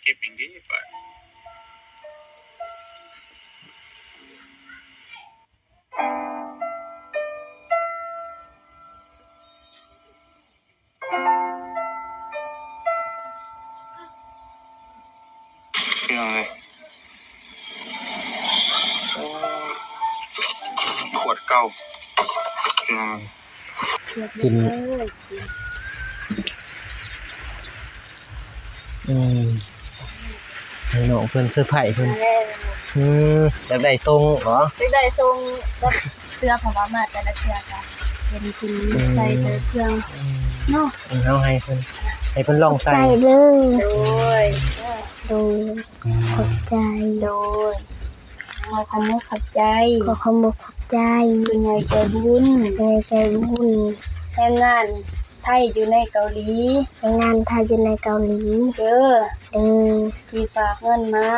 ເກັບເອງເດ້ ປາ. ພີ່ນ້ອງເອີຍ ຂວດເກົ່າ ພີ່ນ້ອງເອີຍ. ສິ້ນ ອືມ ໃຫ້ນ້ອງເພິ່ນເຊີໄພເພິ່ນ ແມ່ນ ອືມ ຢາກໄດ້ຊົງເນາະ ຢາກໄດ້ຊົງກັບເສື້ອ ເພາະວ່າມາແຕ່ລະເທື່ອກະເຫັນເພິ່ນ ອືມ ໃສ່ແຕ່ເຄື່ອງ ອືມ ເນາະ ເຮົາໃຫ້ເພິ່ນ ໃຫ້ເພິ່ນລອງໃສ່ ຂອບໃຈເດີ ໂດຍ ໂດຍ ອືມ ຂອບໃຈ ໂດຍ ຂໍຂອບມຸກຂອບໃຈ ຂໍຂອບມຸກຂອບໃຈ ຜູ້ໃຫຍ່ໃຈບຸນ ຜູ້ໃຫຍ່ໃຈບຸນ ແຮງງານໄທຢູ່ໃນເກົາຫຼີ ແຮງງານໄທຢູ່ໃນເກົາຫຼີ ເດີ ເດີ ທີ່ຝາກເງິນມາ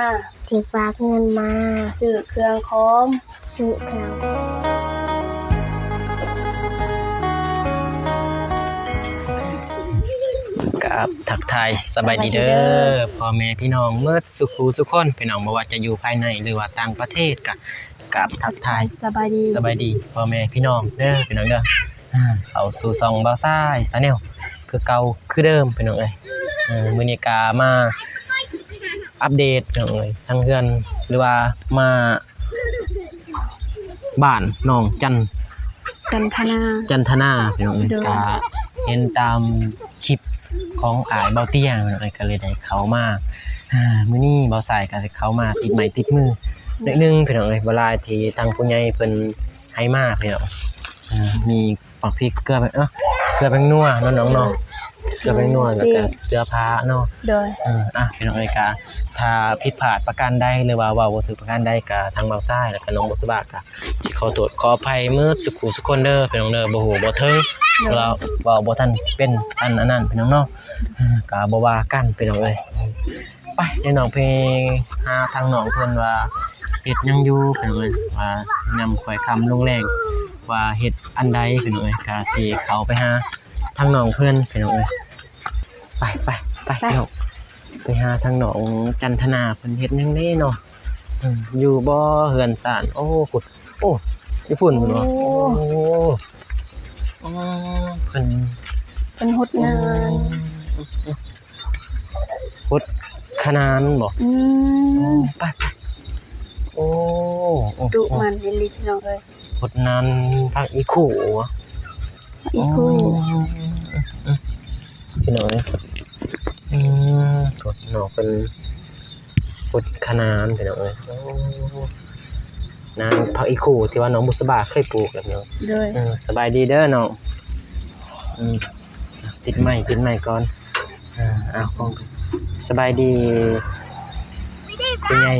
ທີ່ຝາກເງິນມາ ຊື້ເຄື່ອງຂອງ ຊື້ເຄື່ອງ. ກາບທັກທາຍສະບາຍດີເດີ ສະບາຍດີເດີ ພໍ່ແມ່ພີ່ນ້ອງໝົດສູ່ຜູ້ສູ່ຄົນ ພີ່ນ້ອງ ບໍ່ວ່າຈະຢູ່ພາຍໃນ ຫຼືວ່າຕ່າງປະເທດ ກະກາບທັກທາຍ ສະບາຍດີ ສະບາຍດີພໍ່ແມ່ພີ່ນ້ອງເດີ ພີ່ນ້ອງເດີ ອາ ເຂົ້າສູ່ຊ່ອງບ່າວຊາຍ Channel ຄືເກົ່າຄືເດີມ ພີ່ນ້ອງເອີຍ. ເອີ ມື້ນີ້ກະມາອັບເດດ ພີ່ນ້ອງເອີຍ ທາງເຮືອນ ຫຼືວ່າມາ ບ້ານໜອງຈັນ ຈັນທະນາ ຈັນທະນາ ພີ່ນ້ອງເອີຍ ໂດຍ ກະເຫັນຕາມຄລິບຂອງອ້າຍເບົາຕຽງ ພີ່ນ້ອງເອີຍ ກະເລີຍໄດ້ເຂົ້າມາ. ອາ ມື້ນີ້ບ່າວຊາຍກະໄດ້ເຂົ້າມາຕິດໄມ້ຕິດມືໜ້ອຍໜຶ່ງ ພີ່ນ້ອງເອີຍ ບໍ່ຫຼາຍ ທີ່ທາງຜູ້ໃຫຍ່ເພິ່ນໃຫ້ມາ ພີ່ນ້ອງ ອາ ມີ ໝາກພິກ ເກືອ ເອີ ເກືອແປ້ງນົວເນາະນ້ອງເນາະ ເກືອແປ້ງນົວ ແລ້ວກະເສື້ອຜ້າເນາະ ໂດຍ ເອີ ອ່ະ ພີ່ນ້ອງເອີຍ ກະຖ້າຜິດພາດປະການໃດ ຫຼືວ່າເວົ້າບໍ່ຖືກປະການໃດ ກະທາງບ່າວຊາຍ ແລ້ວກະນ້ອງບຸດສະບາ ກະຊິຂໍໂທດຂໍອະໄພໝົດສູ່ຜູ້ສູ່ຄົນເດີ ພີ່ນ້ອງເດີ ບໍ່ຮູ້ບໍ່ເຖິງ ໂດຍ ຫຼືວ່າເວົ້າບໍ່ທັນເປັນອັນ ອັນນັ້ນ ພີ່ນ້ອງເນາະ ກະບໍ່ວ່າກັນ ພີ່ນ້ອງເອີຍ. ໄປ ເດີນ້ອງ ໄປຫາທາງນ້ອງເພິ່ນວ່າເຮັດຫຍັງຢູ່ ເພິ່ນວ່າຍາມຄ່ອຍຄ່ຳລົງແລງ ວ່າເຮັດອັນໃດ ພີ່ນ້ອງເອີຍ ກະຊິເຂົ້າໄປຫາທາງນ້ອງເພິ່ນ ພີ່ນ້ອງເອີຍ. ໄປ ໄປ ໄປ ໄປ ພີ່ນ້ອງ ໄປຫາທາງນ້ອງຈັນທະນາ ເພິ່ນເຮັດຫຍັງເດ້ເນາະ ເອີ ຢູ່ບໍ່ເຮືອນຊານ ໂອ້ ພຸ້ນ ໂອ້ ຢູ່ພຸ້ນ ພຸ້ນບໍ່ ໂອ້ ໂອ້ ເພິ່ນ ເພິ່ນຫົດງານ ໂອ້ ຫົດຂະໜານບໍ່? ອືມ ໄປ ໄປ ໂອ້ ໂອ້ ດຸໝັ່ນອີ່ຫຼີ ພີ່ນ້ອງເອີຍ ຫົດໜານຜັກອີ່ຄູ່ ຜັກອີ່ຄູ່ ໂອ້ ພີ່ນ້ອງເອີຍ ອືມ ໂອ້ ນ້ອງເພິ່ນຫົດຂະໜານ ພີ່ນ້ອງເອີຍ ໂອ້ ໜານຜັກອີ່ຄູ່ ທີ່ວ່ານ້ອງບຸດສະບາເຄີຍປູກ ພີ່ນ້ອງ ໂດຍ ເອີ ສະບາຍດີເດີນ້ອງ ອືມ ຕິດໄມ ຕິດໄມກ່ອນ ອ່າ ເອົາ ສະບາຍດີຜູ້ໃຫຍ່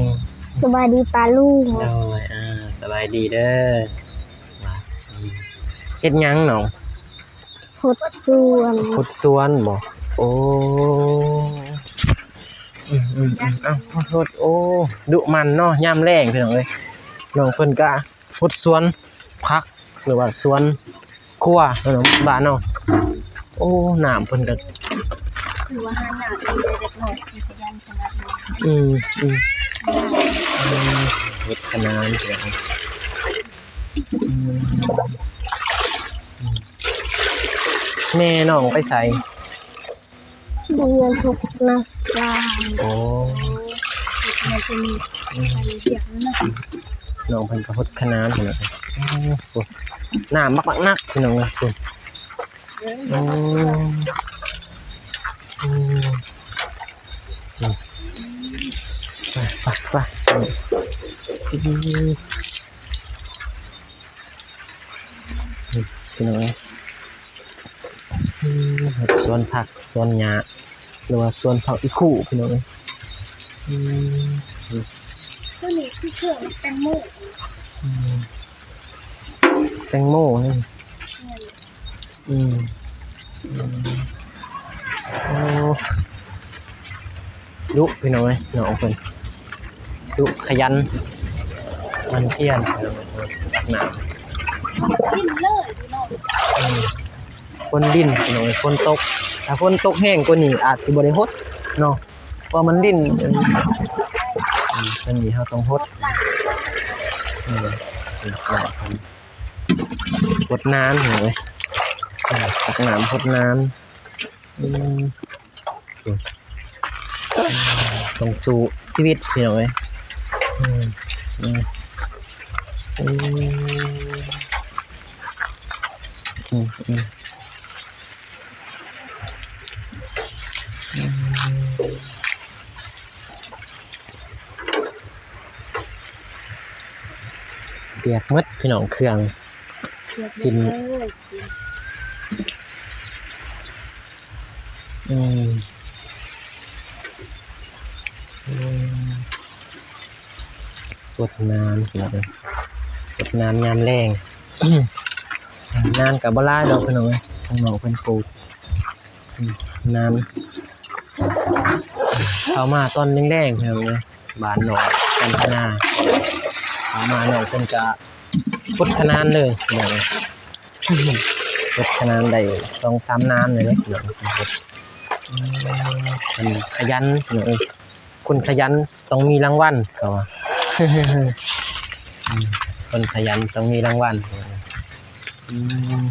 ສະບາຍດີປ້າລຸງ ໂດຍ ອ່າ ສະບາຍດີເດີ ອືມ ເຮັດຫຍັງນ້ອງ? ຫົດສວນ ຫົດສວນບໍ່? ໂອ້ ອືມໆໆ ເອົາ ຫົດ ໂອ້ ດຸໝັ່ນເນາະ ຍາມແລ້ງ ພີ່ນ້ອງເອີຍ ນ້ອງເພິ່ນກະຫົດສວນຜັກ ຫຼືວ່າສວນ ຄົວເນາະ ບ້ານເນາະ ໂອ້ ນ້ຳເພິ່ນກະ ຖືວ່າຫາຍາກເດ້ເດັກນ້ອຍທີ່ຂະຫຍັນຂະໜາດນີ້ ອືມ ອືມ ອືມ ເຮັດຂະໜານ ອືມ ອືມ ແມ່ນ້ອງໄປໃສ? ໄປເຮືອນຫົກນາຊາ ໂອ້ ເຮັດງານເປັນ ອືມ ໄປວຽກນັ້ນນະ ນ້ອງເພິ່ນກະຫົດຂະໜານພຸ້ນນະ ໂອ້ ນ້ຳບັກໜັກ ພີ່ນ້ອງເອີຍ ພຸ້ນ ອືມ ອືມ ໄປ ໄປ ໄປ ອືມ ນີ້ ພີ່ນ້ອງເອີຍ ອືມ ເຮັດສວນຜັກສວນຫຍ້າ ຫຼືວ່າສວນຜັກອີ່ຄູ່ ພີ່ນ້ອງເອີຍ ອືມ ໂຕນີ້ຄືເຄື່ອງແຕງໂມ ອືມ ແຕງໂມນີ້ ແມ່ນ ອືມ ອືມ ໂອ້ ດຸພີ່ນ້ອງເອີຍ ນ້ອງເພິ່ນ ດຸຂະຫຍັນ ໝັ່ນພຽນ ຕັກນ້ຳ ດິນເລີຍພີ່ນ້ອງ ອືມ ຝົນດິນພີ່ນ້ອງເອີຍ ຝົນຕົກ ຖ້າຝົນຕົກແຮງກວ່ານີ້ອາດຊິບໍ່ໄດ້ຫົດເນາະ ເພາະມັນຫຼິ້ນ. ອືມ ອືມ ຕອນນີ້ເຮົາຕ້ອງຫົດ ອືມ ຫົດນານເລີຍ ອືມ ຕັກນ້ຳຫົດນານ. ອືມ ອືມ ຕ້ອງສູ້ຊີວິດພີ່ນ້ອງເອີຍ. ອືມ ອືມ ອືມ ອືມ ອືມ ປຽກໝົດພີ່ນ້ອງ ເຄື່ອງ ປຽກໝົດ ຊິ້ນ ເລີຍ ອືມ ອືມ ຫົດນານ ຫົດນານຍາມແລ້ງ. ນານກໍບໍ່ຫຼາຍດອກພີ່ນ້ອງເອີຍ ທາງນ້ອງເພິ່ນປູກ ອືມ ນານ. ເຂົ້າມາຕອນແລງໆ ພີ່ນ້ອງເອີຍ ບ້ານນ້ອງຈັນທະນາ ເຂົ້າມານ້ອງເພິ່ນກະ ຂຸດຂະນານເລີຍພີ່ນ້ອງເອີຍ ຂຸດຂະນານໄດ້ສອງສາມນານເລີຍເດ້ພີ່ນ້ອງ. ອືມ ເພິ່ນຂະຫຍັນພີ່ນ້ອງເອີຍ ຄົນຂະຫຍັນຕ້ອງມີລາງວັນ ເຂົາວ່າ ອືມ ຄົນຂະຫຍັນຕ້ອງມີລາງວັນ. ອືມ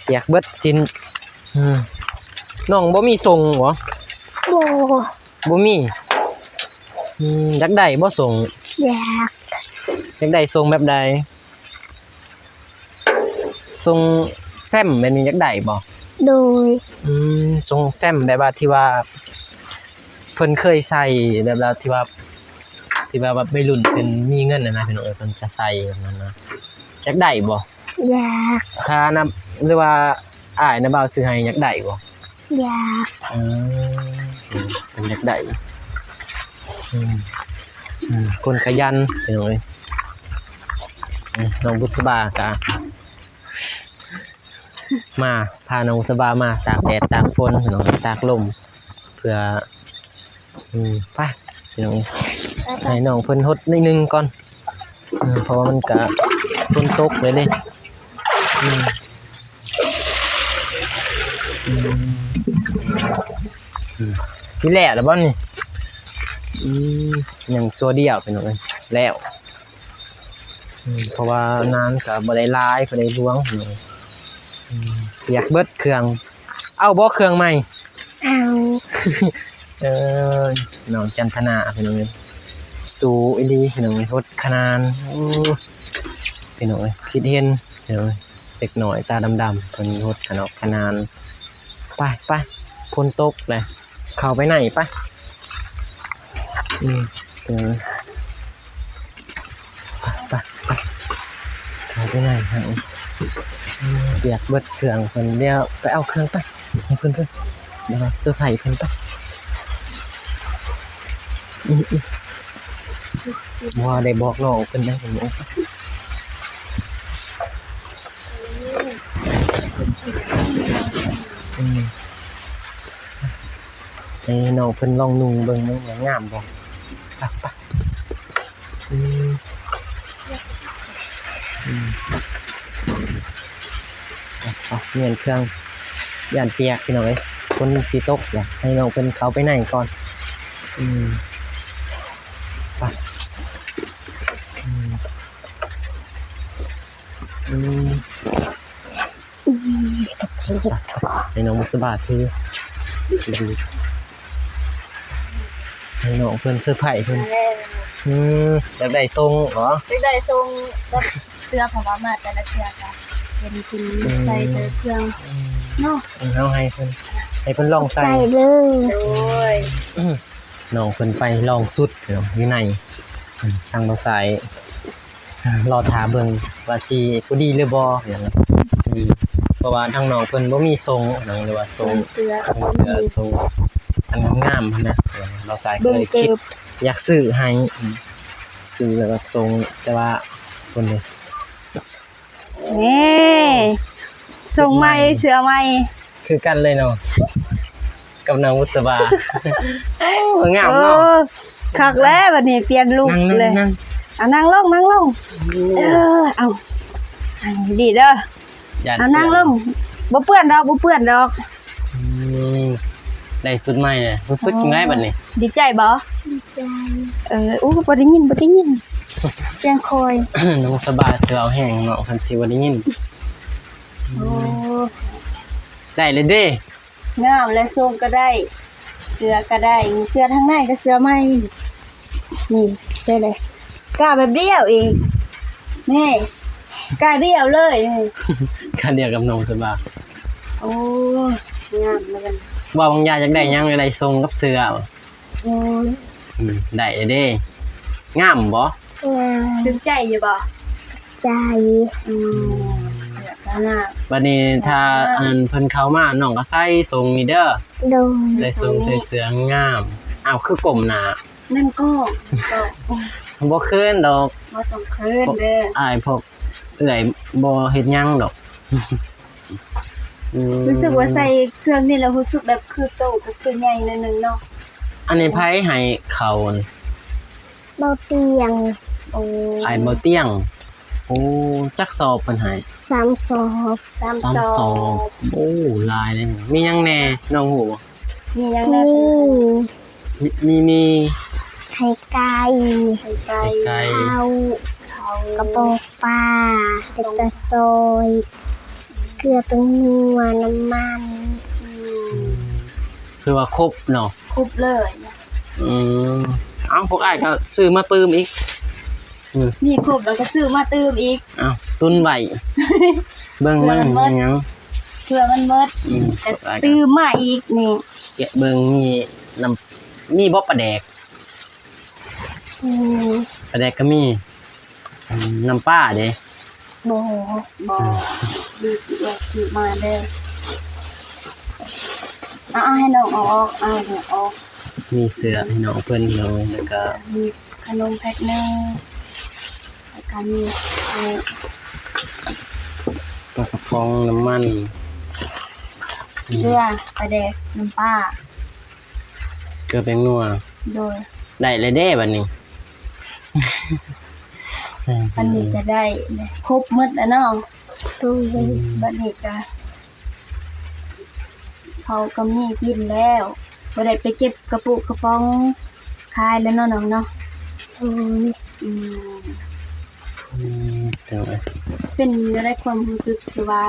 ປຽກເບິດຊິ້ນ. ອືມ ນ້ອງບໍ່ມີສົ່ງບໍ? ບໍ່ ບໍ່ມີ. ອືມ ຢາກໄດ້ບໍ່ສົ່ງ? ຢາກ. ຢາກໄດ້ສົ່ງແບບໃດ? ສົ່ງແຟ້ມແບບນີ້ຢາກໄດ້ບໍ່? ໂດຍ. ອືມ ສົ່ງແຟ້ມແບບວ່າທີ່ວ່າເພິ່ນເຄີຍໃສ່ ແບບວ່າທີ່ວ່າ ທີ່ວ່າແບບໄວລຸ້ນເພິ່ນມີເງິນຫັ້ນນະ ພີ່ນ້ອງເອີຍ ເພິ່ນຈະໃສ່ແບບນັ້ນນະ ຢາກໄດ້ບໍ່? ຢາກ. ຖ້ານະ ຫຼືວ່າອ້າຍນະບ່າວຊື້ໃຫ້ ຢາກໄດ້ບໍ່? ຢາກ. ເອີ ເພິ່ນຢາກໄດ້. ອືມ ອືມ ຄົນຂະຫຍັນ ພີ່ນ້ອງເອີຍ. ອືມ ນ້ອງບຸດສະບາກະມາ ພານ້ອງບຸດສະບາມາຕາກແດດຕາກຝົນ ພີ່ນ້ອງ ຕາກລົມ ເພື່ອ ອືມ ໄປ ພີ່ນ້ອງ ໃຫ້ນ້ອງເພິ່ນຫົດໜ້ອຍໜຶ່ງກ່ອນ. ອືມ ເພາະວ່າມັນກະຝົນຕົກເລີຍເດ້. ອືມ ອືມ ອືມ ຊິແລ້ວແລ້ວບໍ່ນີ້? ອືມ ຍັງຊົ່ວດຽວພີ່ນ້ອງເອີຍ ແລ້ວ. ອືມ ເພາະວ່ານານກະບໍ່ໄດ້ຫຼາຍ ບໍ່ໄດ້ຫຼວງ ອືມ ອືມ ປຽກເບິດເຄື່ອງ. ເອົາບໍ່ເຄື່ອງໃໝ່? ເອົາ. ເອີ ນ້ອງຈັນທະນາພີ່ນ້ອງເອີຍ ສູ້ອີ່ຫຼີພີ່ນ້ອງເອີຍ ຫົດຂະນານ. ໂອ້ ພີ່ນ້ອງເອີຍ ຄິດເຫັນພີ່ນ້ອງເອີຍ ເດັກນ້ອຍຕາດຳໆ ເພິ່ນຫົດຂະໜອກຂະນານ. ໄປ ໄປ ຝົນຕົກແລ້ວ ເຂົ້າໄປໃນໄປ. ອືມ ເອີ ໄປ ໄປ ໄປ ເຂົ້າໄປໃນຫັ້ນ. ອືມ ປຽກເບິດເຄື່ອງເພິ່ນ. ດຽວໄປເອົາເຄື່ອງໄປໃຫ້ເພິ່ນ ເພິ່ນ ດຽວເຊີໄພເພິ່ນໄປ. ອືມ ອືມ ບໍ່ໄດ້ບອກນ້ອງເພິ່ນໄດ໋. ອືມ ໃຫ້ນ້ອງເພິ່ນລອງນຸ່ງເບິ່ງ ມັນງາມບໍ່? ໄປ ໄປ. ອືມ ອືມ ໄປ ໄປ ປ່ຽນເຄື່ອງ ຢ້ານປຽກພີ່ນ້ອງເອີຍ ຝົນຊິຕົກ. ຢາກໃຫ້ນ້ອງເພິ່ນເຂົ້າໄປໃນກ່ອນ. ອືມ ໄປ. ອືມ ອືມ ອີ ກະເຈັບ ໃຫ້ນ້ອງບຸດສະບາຖື ໃຫ້ນ້ອງເພິ່ນເຊີໄພເພິ່ນ. ແມ່ນ. ອືມ ຢາກໄດ້ຊົງເນາະ ຢາກໄດ້ຊົງກັບເສື້ອ ເພາະວ່າມາແຕ່ລະເທື່ອກະເຫັນເພິ່ນ ອືມ ໃສ່ແຕ່ເຄື່ອງ ອືມ ເນາະ. ເຮົາໃຫ້ເພິ່ນ ໃຫ້ເພິ່ນລອງໃສ່ ໃສ່ເລີຍ. ໂດຍ. ອືມ ນ້ອງເພິ່ນໄປລອງຊຸດຢູ່ໃນ ອືມ ທາງບ່າວຊາຍ ລໍຖ້າເບິ່ງວ່າຊິພໍດີຫຼືບໍ່. ອືມ ເພາະວ່າທາງນ້ອງເພິ່ນບໍ່ມີຊົງ ເນາະ ຫຼືວ່າຊົງ ຊົງເສື້ອ ຊົງເສື້ອ ຊົງອັນງາມໆຫັ້ນນະ. ບ່າວຊາຍກໍເລີຍຄິດ ເບິ່ງເກີບ ຢາກຊື້ໃຫ້ ອືມ ຊື້ແລ້ວກໍຊົງ ແຕ່ວ່າຄົນນີ້ ນີ້ ຊົງໃໝ່ ເສື້ອໃໝ່ ຄືກັນເລີຍເນາະ ກັບນາງບຸດສະບາ. ໂອ້ ງາມເນາະ. ເອີ ຄັກແລ້ວ ບັດນີ້ປ່ຽນລຸກເລີຍ. ນັ່ງ ນັ່ງ ນັ່ງ ເອົານັ່ງລົງ ນັ່ງລົງ. ໂອ້ ເອີ ເອົາ ດີເດີ. ເອົານັ່ງລົງ ບໍ່ເປື້ອນດອກ ບໍ່ເປື້ອນດອກ. ອືມ ໄດ້ຊຸດໃໝ່ແລ້ວ ຮູ້ສຶກຈັ່ງໃດບັດນີ້? ດີໃຈບໍ່? ດີໃຈ. ເອີ ໂອ້ ບໍ່ໄດ້ຍິນ ບໍ່ໄດ້ຍິນ ສຽງຄ່ອຍ ນ້ອງສະບາຍຊິເວົ້າແຮງ ນ້ອງເພິ່ນຊິບໍ່ໄດ້ຍິນ. ໂອ້ ໄດ້ແລ້ວເດ້. ງາມແຫຼະ ຊົງກໍໄດ້ ເສື້ອກໍໄດ້ ນີ້ເສື້ອທາງໃນກໍເສື້ອໃໝ່ ນີ້ເສື້ອເລີຍ ກະແບບດຽວອີກ ນີ້ກະດຽວເລີຍ ກະດຽວກັບນ້ອງສະບາຍ. ໂອ້ ງາມເລີຍ. ວ່າບາງຢ່າງຢາກໄດ້ຫຍັງ ຢາກໄດ້ຊົງກັບເສື້ອ. ໂອ້ຍ ອືມ ໄດ້ເດ້. ງາມບໍ່? ງາມ. ຖືກໃຈຢູ່ບໍ່? ໃຈ. ອືມ ເສື້ອກໍງາມ. ບັດນີ້ຖ້າ ງາມ ອັນເພິ່ນເຂົ້າມາ ນ້ອງກໍໃສ່ຊົງນີ້ເດີ. ໂດຍ. ໃສ່ຊົງ ໃສ່ເສື້ອງາມ. ອ້າວ ຄືກົ້ມໜ້າ? ນັ້ນກໍ ກໍ ບໍ່ເຂີນດອກ. ບໍ່ຕ້ອງເຂີນເດີ ອ້າຍພວກເອື້ອຍບໍ່ເຮັດຫຍັງດອກ. ອືມ ຮູ້ສຶກວ່າໃສ່ເຄື່ອງນີ້ແລ້ວ ຮູ້ສຶກແບບຄືໂຕ ກໍຄືໃຫຍ່ໜ້ອຍໜຶ່ງເນາະ. ອັນນີ້ໃຜໃຫ້ເຂົ້າ? ເບົາຕຽງ. ໂອ້ ອ້າຍເບົາຕຽງ. ໂອ້ ຈັກສອບເພິ່ນໃຫ້? ສາມສອບ. ສາມສອບ. ສອບ ໂອ້ ຫຼາຍເດ້. ມີຫຍັງແດ່ ນ້ອງຮູ້ບໍ່? ມີຫຍັງແດ່? ມີ ມີ ມີ ມີ ໄຂ່ໄກ່ ໄຂ່ໄກ່ ເຂົ້າ ເຂົ້າ ກະປ໋ອງປາ ແລ້ວກະຊອຍ ເກືອ ແປ້ງນົວ ນ້ຳມັນ. ອືມ ຄືວ່າຄົບເນາະ. ຄົບເລີຍ. ອືມ ເອົ້າ ພວກອ້າຍກໍຊື້ມາຕື່ມອີກ. ອືມ ມີຄົບແລ້ວກໍຊື້ມາຕື່ມອີກ. ເອົ້າ ຕຸນໄວ້ ເບິ່ງມັນ ເພື່ອມັນໝົດ ຫຍັງ ເພື່ອມັນໝົດ. ອືມ ກໍຕື່ມມາອີກນີ້ ແກະເບິ່ງ. ມີນ້ຳ ມີບໍ່ປາແດກ? ອືມ ປາແດກກໍມີ. ອືມ ນ້ຳປາເດ? ບໍ່ ບໍ່. ອືມ ດີກວ່າຊື້ມາເດີ. ເອົາ ເອົາໃຫ້ນ້ອງເອົາອອກ ເອົາໃຫ້ນ້ອງເອົາອອກ. ມີເສື້ອໃຫ້ນ້ອງເພິ່ນ ພີ່ນ້ອງ ແລ້ວກໍມີຂະໜົມແພັກໜຶ່ງ ແລ້ວກໍມີ ເອີ ປາກະປ໋ອງ ນ້ຳມັນ ເກືອ ປາແດກ ນ້ຳປາ ເກືອ ແປ້ງນົວ. ໂດຍ. ໄດ້ແລ້ວເດ້ບັດນີ້. ອັນນີ້ກໍໄດ້ຄົບໝົດແລ້ວເນາະ. ໂດຍ. ອືມ ບັດນີ້ກໍເຂົ້າກໍມີກິນແລ້ວ ບໍ່ໄດ້ໄປເກັບກະປຸກະປ໋ອງຂາຍແລ້ວເນາະ ນ້ອງເນາະ. ໂດຍ. ອືມ ອືມ ເປັນແນວໃດຄວາມຮູ້ສຶກທີ່ວ່າ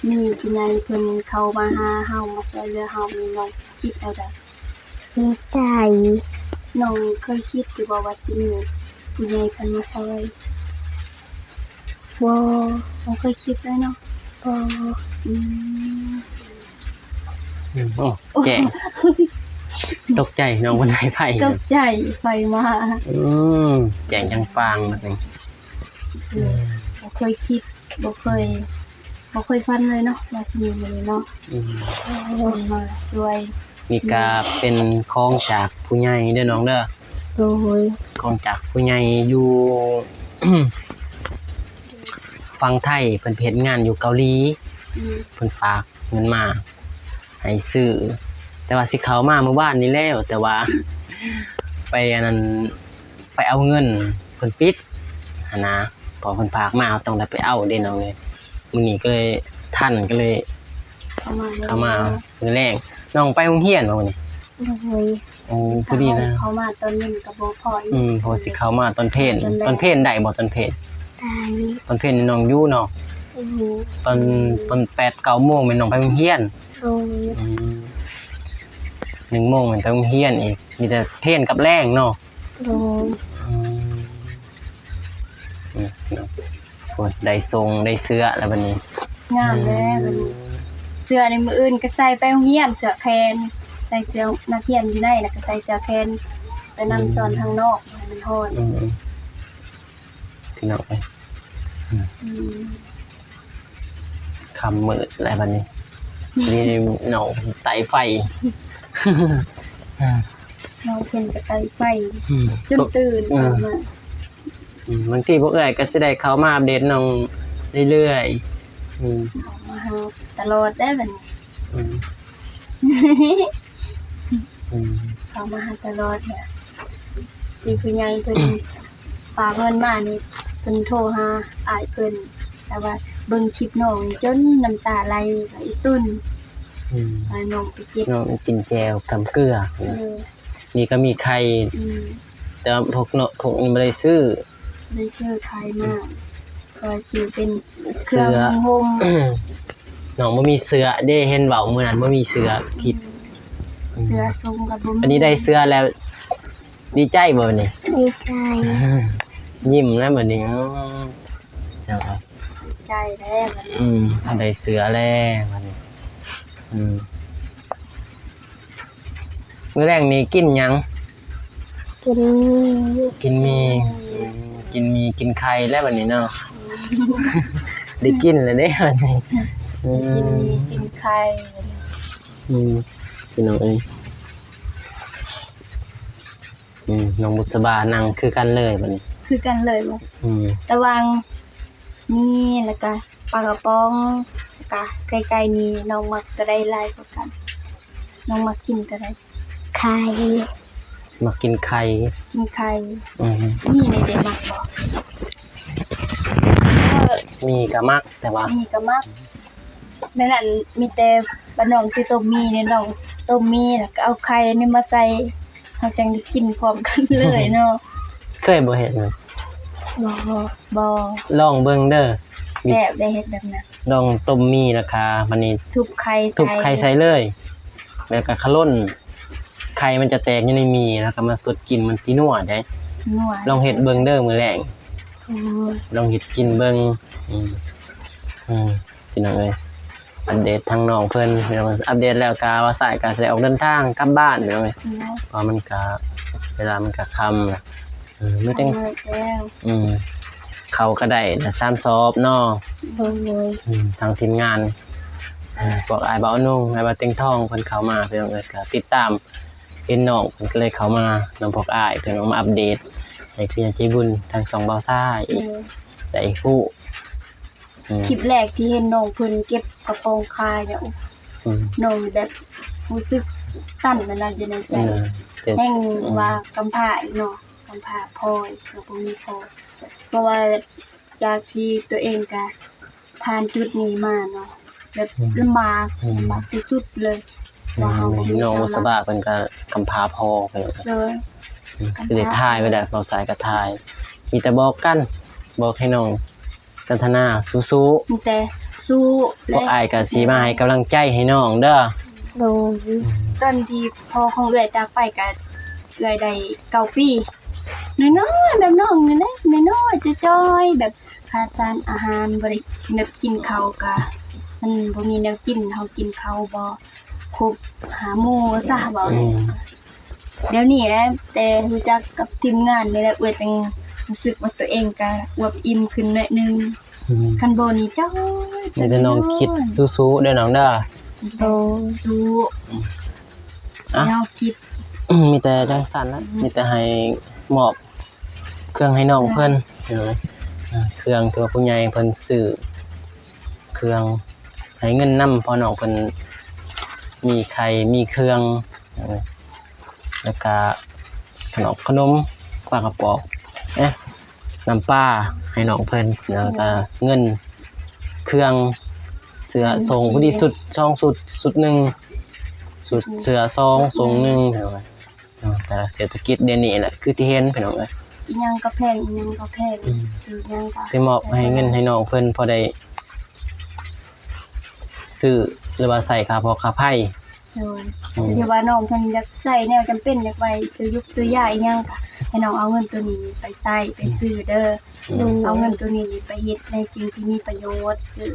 ມີຜູ້ໃຫຍ່ເພິ່ນເຂົ້າມາຫາເຮົາ ມາຊ່ວຍເຫຼືອເຮົານີ້ ນ້ອງຄິດແນວໃດ? ດີໃຈ. ນ້ອງເຄີຍຄິດຢູ່ບໍ່ວ່າຊິມີຜູ້ໃຫຍ່ເພິ່ນມາຊ່ອຍ? ບໍ່. ບໍ່ເຄີຍຄິດເລີຍເນາະ? ບໍ່. ອືມ ອືມ ໂອ້ ແຈ້ງ ຕົກໃຈ ນ້ອງເພິ່ນໄດ້ໄຟ ຕົກໃຈ ໄຟມາ. ອືມ ແຈ້ງຈັ່ງປາງບັດນີ້. ອືມ ບໍ່ເຄີຍຄິດ ບໍ່ເຄີຍ ບໍ່ເຄີຍຝັນເລີຍເນາະ ວ່າຊິມີມື້ນີ້ເນາະ. ອືມ ເພິ່ນມາຊ່ວຍ. ນີ້ກະເປັນຂອງຈາກຜູ້ໃຫຍ່ເດີນ້ອງເດີ. ໂດຍ. ຂອງຈາກຜູ້ໃຫຍ່ຢູ່ຝັ່ງໄທ ເພິ່ນໄປເຮັດງານຢູ່ເກົາຫຼີ. ອືມ ເພິ່ນຝາກເງິນມາໃຫ້ຊື້ ແຕ່ວ່າຊິເຂົ້າມາມື້ວານນີ້ແລ້ວ ແຕ່ວ່າໄປອັນນັ້ນ ໄປເອົາເງິນ ເພິ່ນປິດຫັ້ນນະ ເພາະເພິ່ນຝາກມາ ເຮົາຕ້ອງໄດ້ໄປເອົາເດ້ນ້ອງເອີຍ. ມື້ນີ້ກໍເລີຍທັນ ກໍເລີຍເຂົ້າມາ ເຂົ້າມາມື້ແລງ. ນ້ອງໄປໂຮງຮຽນບໍ່ມື້ນີ້? ໂດຍ. ໂອ້ ພໍດີນະ ເຂົ້າມາຕອນເວັນກໍບໍ່ພໍອີກ. ອືມ ເພາະວ່າຊິເຂົ້າມາຕອນເພນ ຕອນແລງ ຕອນເພນໄດ້ບໍ່? ຕອນເພນ ໄດ້. ຕອນເພນນີ້ນ້ອງຢູ່ເນາະ? ອືມ ຕອນ ຕອນແປດເກົ້າໂມງແມ່ນນ້ອງໄປໂຮງຮຽນ? ໂດຍ. ອືມ ໜຶ່ງໂມງແມ່ນໄປໂຮງຮຽນອີກ ມີແຕ່ເພນກັບແລງເນາະ? ໂດຍ. ອືມ ອືມ ໂອ້ຍ ໄດ້ຊົງໄດ້ເສື້ອແລ້ວບັດນີ້ ງາມແລ້ວບັດນີ້. ອືມ ເສື້ອນີ້ມື້ອື່ນກໍໃສ່ໄປໂຮງຮຽນ ເສື້ອແຂນ ໃສ່ເສື້ອນັກຮຽນຢູ່ໃນ ແລ້ວກໍໃສ່ເສື້ອແຂນໄປນຳ ອືມ ສອນທາງນອກ ໃຫ້ມັນຮ້ອນ. ອືມ ພີ່ນ້ອງເອີຍ ອືມ ອືມ ຄ່ຳມືດແລ້ວບັດນີ້ ນີ້ນ້ອງໄຕ້ໄຟ ນ້ອງເພິ່ນກໍໄຕ້ໄຟ ອືມ ຈົນຕື່ນ ເອີ ອອກມາ. ອືມ ບາງທີພວກເອື້ອຍກໍຊິໄດ້ເຂົ້າມາອັບເດດນ້ອງເລື້ອຍໆ ອືມ ເຂົ້າມາຫາຕະຫຼອດເດ້ບັດນີ້ ອືມ ອືມ ເຂົ້າມາຫາຕະຫຼອດແຫຼະ ທີ່ຜູ້ໃຫຍ່ເພິ່ນຝາກເງິນມານີ້ ເພິ່ນໂທຫາອ້າຍເພິ່ນ ແຕ່ວ່າເບິ່ງຄລິບນ້ອງຈົນນ້ຳຕາໄຫຼ ວ່າອີ່ຕຸ່ນ ອືມ ພານ້ອງໄປເກັບ ນ້ອງກິນແຈ່ວກັບເກືອ ເອີ ນີ້ກໍມີໄຂ່ ອືມ ແຕ່ວ່າພວກເນາະ ພວກນີ້ບໍ່ໄດ້ຊື້ ໄດ້ຊື້ໄຂ່ມາ ກໍຊື້ເປັນເຄື່ອງນຸ່ງຫົ່ມ ນ້ອງບໍ່ມີເສື້ອເດ້ ເຫັນເວົ້າມື້ນັ້ນບໍ່ມີເສື້ອ ຄິດ ເສື້ອຊົງກໍບໍ່ມີ ອັນນີ້ໄດ້ເສື້ອແລ້ວ ດີໃຈບໍ່ບັດນີ້? ດີໃຈ ຍິ້ມແລ້ວບັດນີ້ ເຈົ້າ ດີໃຈແລ້ວບັດນີ້ ອືມ ໄດ້ເສື້ອແລ້ວບັດນີ້ ອືມ ມື້ແລງນີ້ກິນຫຍັງ? ກິນໝີ່ ກິນໝີ່ ກິນໝີ່ ອືມ ກິນໝີ່ ກິນໄຂ່ແລ້ວບັດນີ້ເນາະ ໄດ້ກິນແລ້ວເດ້ບັດນີ້ ອືມ ກິນໝີ່ ກິນໄຂ່ ອືມ ພີ່ນ້ອງເອີຍ ອືມ ນ້ອງບຸດສະບານັ່ງຄືກັນເລີຍບັດນີ້ ຄືກັນເລີຍບໍ່? ອືມ ລະຫວ່າງໝີ່ ແລ້ວກະປາກະປ໋ອງ ແລ້ວກະໄກ່ໆ ນີ້ນ້ອງມັກໂຕໃດຫຼາຍກວ່າກັນ? ນ້ອງມັກກິນໂຕໃດ? ໄຂ່ ມັກກິນໄຂ່ ກິນໄຂ່ ອືມ ໝີ່ນີ້ເດມັກບໍ່? ເອີ ໝີ່ກະມັກ ແຕ່ວ່າ ໝີ່ກະມັກ ແນວນັ້ນມີແຕ່ວ່ານ້ອງຊິຕົ້ມໝີ່ນີ້ ນ້ອງຕົ້ມໝີ່ ແລ້ວກໍເອົາໄຂ່ນີ້ມາໃສ່ ເຮົາຈັ່ງໄດ້ກິນພ້ອມກັນເລີຍເນາະ ເຄີຍບໍ່ເຮັດນະ? ບໍ່ ບໍ່ ລອງເບິ່ງເດີ ແຊບໄດ໋ເຮັດແບບນັ້ນ ລອງຕົ້ມໝີ່ ແລ້ວກະບາດນີ້ທຸບໄຂ່ ທຸບໄຂ່ໃສ່ເລີຍ ແລ້ວກະຂະຫຼົ່ນ ໄຂ່ມັນຈະແຕກຢູ່ໃນໝີ່ ແລ້ວກໍມາສົດກິນ ມັນຊິນົວເດ້ ນົວ ລອງເຮັດເບິ່ງເດີມື້ແລງ ໂອ້ຍ ລອງເຮັດກິນເບິ່ງ ອືມ ອືມ ພີ່ນ້ອງເອີຍ ອັບເດດທາງນ້ອງເພິ່ນ ພີ່ນ້ອງ ອັບເດດແລ້ວກະວ່າສາຍກະຊິໄດ້ອອກເດີນທາງກັບບ້ານ ພີ່ນ້ອງເອີຍ ເນາະ ເພາະວ່າມັນກະ ເວລາມັນກະຄ່ຳ ເອີ ມີແຕ່ ເອີ ເຂົ້າກໍໄດ້ນະ ສາມສອບເນາະ ໂດຍ ອືມ ທາງທີມງານ ເອີ ພວກອ້າຍບ່າວນຸ່ງ ອ້າຍບ່າວເຕັງທອງ ເພິ່ນເຂົ້າມາ ພີ່ນ້ອງເອີຍ ກໍຕິດຕາມເຫັນນ້ອງ ເພິ່ນກໍເລີຍເຂົ້າມານຳພວກອ້າຍ ເພິ່ນເອົາມາອັບເດດໃຫ້ຜູ້ໃຫຍ່ໃຈບຸນທາງຊ່ອງບ່າວຊາຍອີກ ໂດຍ ໄດ້ຮູ້ ອືມ ຄລິບແລກທີ່ເຫັນນ້ອງເພິ່ນເກັບກະປ໋ອງຂາຍເນາະ ອືມ ນ້ອງແບບຮູ້ສຶກຕັນຫັ້ນນະ ຢູ່ໃນໃຈ ເອີ ແຮ່ງ ອືມ ວ່າກຳພ້າອີກເນາະ ກຳພ້າພໍ່ກໍບໍ່ມີພໍ່ ເພາະວ່າຈາກທີ່ຕົວເອງກະຜ່ານຈຸດນີ້ມາເນາະ ແບບ ອືມ ລຳບາກ ອືມ ລຳບາກທີ່ສຸດເລີຍ ອືມ ວ່າເຮົາບໍ່ມີ ນ້ອງບຸດສະບາເພິ່ນກໍກຳພ້າພໍ່ໄປ ໂດຍ ອືມ ກຳພ້າ ຄືໄດ້ຖ່າຍໄວ້ແລ້ວ ເວົ້າສາຍກໍຖ່າຍ ມີແຕ່ບອກກັນ ບອກໃຫ້ນ້ອງ ກັນທະນາ ສູ້ໆ ມີແຕ່ສູ້ ພວກອ້າຍກໍຊິມາໃຫ້ກຳລັງໃຈໃຫ້ນ້ອງເດີ ໂດຍ ຕອນທີ່ພໍ່ຂອງເອື້ອຍຈາກໄປກໍເອື້ອຍໄດ້ເກົ້າປີ ນ້ອຍໆ ແບບນ້ອງນີ້ແຫຼະ ນ້ອຍໆ ຈ່ອຍໆ ແບບຂາດສານອາຫານ ບໍ່ໄດ້ ແບບກິນເຂົ້າກໍມັນບໍ່ມີແນວກິນ ເຮົາກິນເຂົ້າບໍ່ຄົບຫ້າໝູ່ຊະ ເວົ້າ ອືມ ດຽວນີ້ແຫຼະ ແຕ່ຮູ້ຈັກກັບທີມງານນີ້ແຫຼະ ເອື້ອຍຈຶ່ງຮູ້ສຶກວ່າຕົວເອງກະອວບອີ່ມຂຶ້ນໜ້ອຍໜຶ່ງ ອືມ ຄັນບໍ່ນີ້ຈ້ອຍ ມີແຕ່ນ້ອງຄິດ ເປັນນ້ອຍ ສູ້ໆ ເດີນ້ອງເດີ ໂດຍ ສູ້ ອືມ ອ່ະ ແນວຄິດ ອືມ ມີແຕ່ຈັ່ງຊັ້ນລະ ອືມ ມີແຕ່ໃຫ້ມອບເຄື່ອງໃຫ້ນ້ອງເພິ່ນ ເອີ ເອີ ເຄື່ອງທີ່ວ່າຜູ້ໃຫຍ່ເພິ່ນຊື້ ເຄື່ອງ ໃຫ້ເງິນນຳ ເພາະນ້ອງເພິ່ນມີໄຂ່ ມີເຄື່ອງ ແລ້ວກະຂະໜົມ ຂະໜົມ ປາກະປ໋ອງ ເອີ ນ້ຳປາໃຫ້ນ້ອງເພິ່ນ ແລ້ວກະເງິນ ເຄື່ອງ ເສື້ອ ອືມ ສົ່ງ ພໍດີຊຸດ ສອງຊຸດ ຊຸດໜຶ່ງ ຊຸດ ອືມ ເສື້ອສອງ ສົ່ງໜຶ່ງ ເອີ ແຕ່ເສດຖະກິດດຽວນີ້ແຫຼະ ຄືທີ່ເຫັນພີ່ນ້ອງເອີຍ ອີ່ຫຍັງກໍແພງ ອີ່ຫຍັງກໍແພງ ອືມ ຊື້ຫຍັງກໍ ໄປມອບໃຫ້ເງິນໃຫ້ນ້ອງເພິ່ນພໍໄດ້ຊື້ ຫຼືວ່າໃຊ້ຄ່າຟອກຄ່າໄຟ ໂດຍ ອືມ ທີ່ວ່ານ້ອງເພິ່ນຢາກໃຊ້ແນວຈຳເປັນ ຢາກໄວ້ຊື້ຢຸກຊື້ຢາອີ່ຫຍັງ ກໍໃຫ້ນ້ອງເອົາເງິນໂຕນີ້ໄປໃຊ້ ໄປຊື້ເດີ ອືມ ເອົາເງິນໂຕນີ້ໄປເຮັດໃນສິ່ງທີ່ມີປະໂຫຍດ ຊື້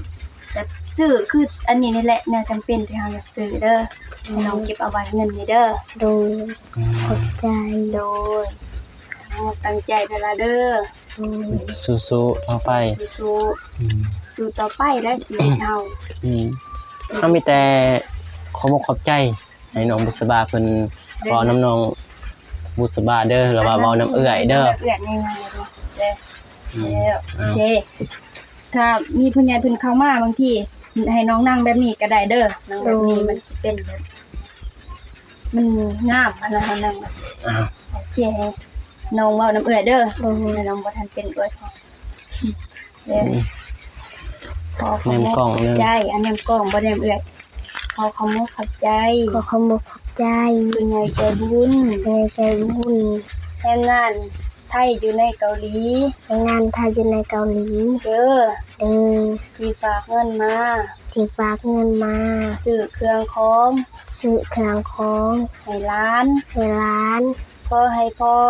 ແບບຊື້ຄືອັນນີ້ນີ້ແຫຼະ ແນວຈຳເປັນທີ່ເຮົາຢາກຊື້ເດີ ໃຫ້ນ້ອງເກັບເອົາໄວ້ເງິນນີ້ເດີ ໂດຍ ອືມ ຂອບໃຈ ໂດຍ ຕັ້ງໃຈເດີລະເດີ ອືມ ສູ້ໆ ຕໍ່ໄປ ສູ້ໆ ອືມ ສູ້ຕໍ່ໄປແຫຼະຊີວິດເຮົາ ອືມ ເຮົາມີແຕ່ຂໍຂອບໃຈໃຫ້ນ້ອງບຸດສະບາເພິ່ນ ເວົ້ານຳນ້ອງບຸດສະບາເດີ ຫຼືວ່າເວົ້ານຳເອື້ອຍເດີ ເອື້ອຍນີ້ເດີ ອືມ ໂອເຄ ຖ້າມີຜູ້ໃຫຍ່ເພິ່ນເຂົ້າມາ ບາງທີໃຫ້ນ້ອງນັ່ງແບບນີ້ກໍໄດ້ເດີ ນັ່ງແບບນີ້ ໂດຍ ມັນຊິເປັນແບບ ມັນງາມຫັ້ນນະ ເຮົານັ່ງ ອ່າ ໂອເຄ ນ້ອງເວົ້ານຳເອື້ອຍເດີ ໂດຍ ນ້ອງບໍ່ທັນເປັນເອື້ອຍ ເອີ ອືມ ຂໍຂອບໃຈ ອັນແນມກ້ອງບໍ່ແນມເອື້ອຍ ຂໍຂອບມຸກຂອບໃຈ ຂໍຂອບມຸກຂອບໃຈ ຜູ້ໃຫຍ່ໃຈບຸນ ຜູ້ໃຫຍ່ໃຈບຸນ ແຮງງານໄທຢູ່ໃນເກົາຫຼີ ແຮງງານໄທຢູ່ໃນເກົາຫຼີເດີ ເດີ ທີ່ຝາກເງິນມາ ທີ່ຝາກເງິນມາ ຊື້ເຄື່ອງຂອງ ຊື້ເຄື່ອງຂອງ ໃຫ້ຫຼານ ໃຫ້ຫຼານ ຂໍໃຫ້ພໍ່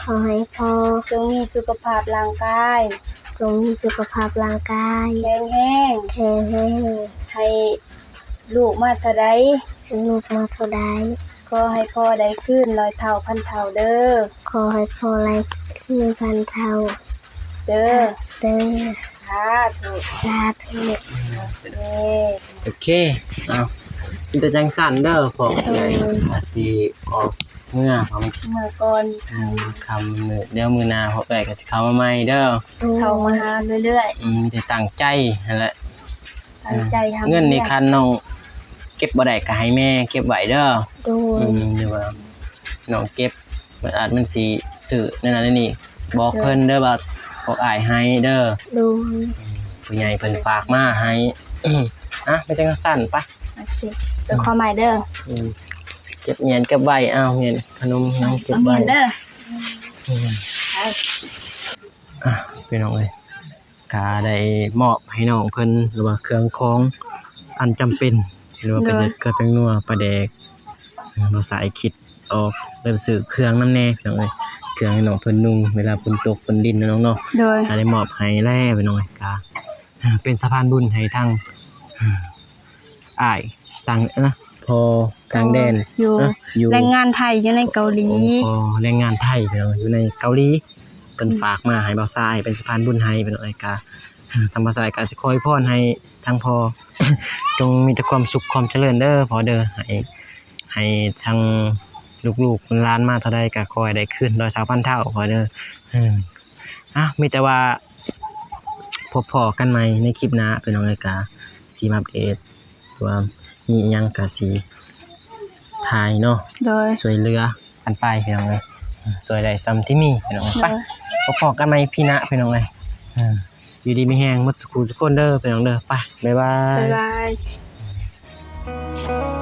ຂໍໃຫ້ພໍ່ ຈົ່ງມີສຸຂະພາບຮ່າງກາຍ ຈົ່ງມີສຸຂະພາບຮ່າງກາຍ ແຂງແຮງ ແຂງແຮງ ໃຫ້ລູກມາເທົ່າໃດ ໃຫ້ລູກມາເທົ່າໃດ ຂໍໃຫ້ພໍ່ໄດ້ຄືນຮ້ອຍເທົ່າພັນເທົ່າເດີ ຂໍໃຫ້ພໍ່ໄດ້ຄືນພັນເທົ່າເດີ ເດີ ສາທຸ ສາທຸ ໂອເຄ ເອົາ ມີແຕ່ຈັ່ງຊັ້ນເດີ ພວກໃຫຍ່ ເອີ ອາ ຊິອອກ ເມືອ ເອົາ ເມືອກ່ອນ ອືມ ຄ່ຳມືດ ດຽວມື້ໜ້າພວກເອື້ອຍກໍຊິເຂົ້າມາໃໝ່ເດີ ໂດຍ ເຂົ້າມາຫາເລື້ອຍໆ ອືມ ມີແຕ່ຕັ້ງໃຈຫັ້ນແຫຼະ ຕັ້ງໃຈທຳ ເງິນນີ້ຄັນນ້ອງເກັບບໍ່ໄດ້ກໍໃຫ້ແມ່ເກັບໄວ້ເດີ ໂດຍ ອືມ ຫຼືວ່ານ້ອງເກັບ ອາດມັນຊິຊື້ແນວນັ້ນແນວນີ້ ບອກເພິ່ນເດີວ່າພວກອ້າຍໃຫ້ເດີ ໂດຍ ອືມ ຜູ້ໃຫຍ່ເພິ່ນຝາກມາໃຫ້ ອາ ໄປຈັ່ງຊັ້ນ ໄປ ໂອເຄ ໄປຂໍໃໝ່ເດີ ອືມ ເກັບໝຽນເກັບໄວ້ ເອົາ ໝຽນຂະໜົມຍັງເກັບໄວ້ ເອົາໝຽນເດີ ອືມ ໄປ ອ່ະ ພີ່ນ້ອງເອີຍ ກະໄດ້ມອບໃຫ້ນ້ອງເພິ່ນ ຫຼືວ່າເຄື່ອງຂອງອັນຈຳເປັນ ຫຼືວ່າເປັນ ໂດຍ ເກືອແປ້ງນົວ ປາແດກ ອືມ ບ່າວສາຍຄິດອອກ ໄດ້ໄປຊື້ເຄື່ອງນຳແດ່ ພີ່ນ້ອງເອີຍ ເຄື່ອງໃຫ້ນ້ອງເພິ່ນນຸ່ງ ເວລາຝົນຕົກຝົນດິນເນາະ ນ້ອງເນາະ ໂດຍ ກະໄດ້ມອບໃຫ້ແລ້ວ ພີ່ນ້ອງເອີຍ ກະ ເປັນສະພານບຸນໃຫ້ທາງ ອ້າຍຕ່າງ ນະ ພໍ່ຕ່າງແດນ ຢູ່ ນະ ຢູ່ແຮງງານໄທຢູ່ໃນເກົາຫຼີ ພໍ່ແຮງງານໄທ ພີ່ນ້ອງ ຢູ່ໃນເກົາຫຼີ ເພິ່ນ ອືມ ຝາກມາໃຫ້ບ່າວຊາຍເປັນສະພານບຸນໃຫ້ ພີ່ນ້ອງເອີຍ ກະ ທາງບ່າວຊາຍກະຊິຂໍອວຍພອນໃຫ້ທາງພໍ່ ຈົ່ງມີແຕ່ຄວາມສຸກຄວາມຈະເລີນເດີພໍ່ເດີ ໃຫ້ ໃຫ້ທາງລູກໆຫຼານມາເທົ່າໃດກະຂໍໃຫ້ໄດ້ຄືນຮ້ອຍເທົ່າພັນເທົ່າພໍ່ເດີ ເອີ ອ່ະ ມີແຕ່ວ່າພົບພໍ້ກັນໃໝ່ໃນຄລິບໜ້າ ພີ່ນ້ອງເອີຍ ກະຊິມາອັບເດດ ຫຼືວ່າມີອີ່ຫຍັງກະຊິຖ່າຍເນາະ ໂດຍ ຊ່ວຍເຫຼືອກັນໄປ ພີ່ນ້ອງເອີຍ ຊ່ວຍໄດ້ສ່ຳທີ່ມີ ພີ່ນ້ອງເອີຍ ໂດຍ ໄປ ພົບພໍ້ກັນໃໝ່ ອີພີ ໜ້າ ພີ່ນ້ອງເອີຍ ເອີ ຢູ່ດີມີແຮງໝົດສູ່ຜູ້ສູ່ຄົນເດີ ພີ່ນ້ອງເດີ ໄປ ບາຍບາຍ ບາຍບາຍ.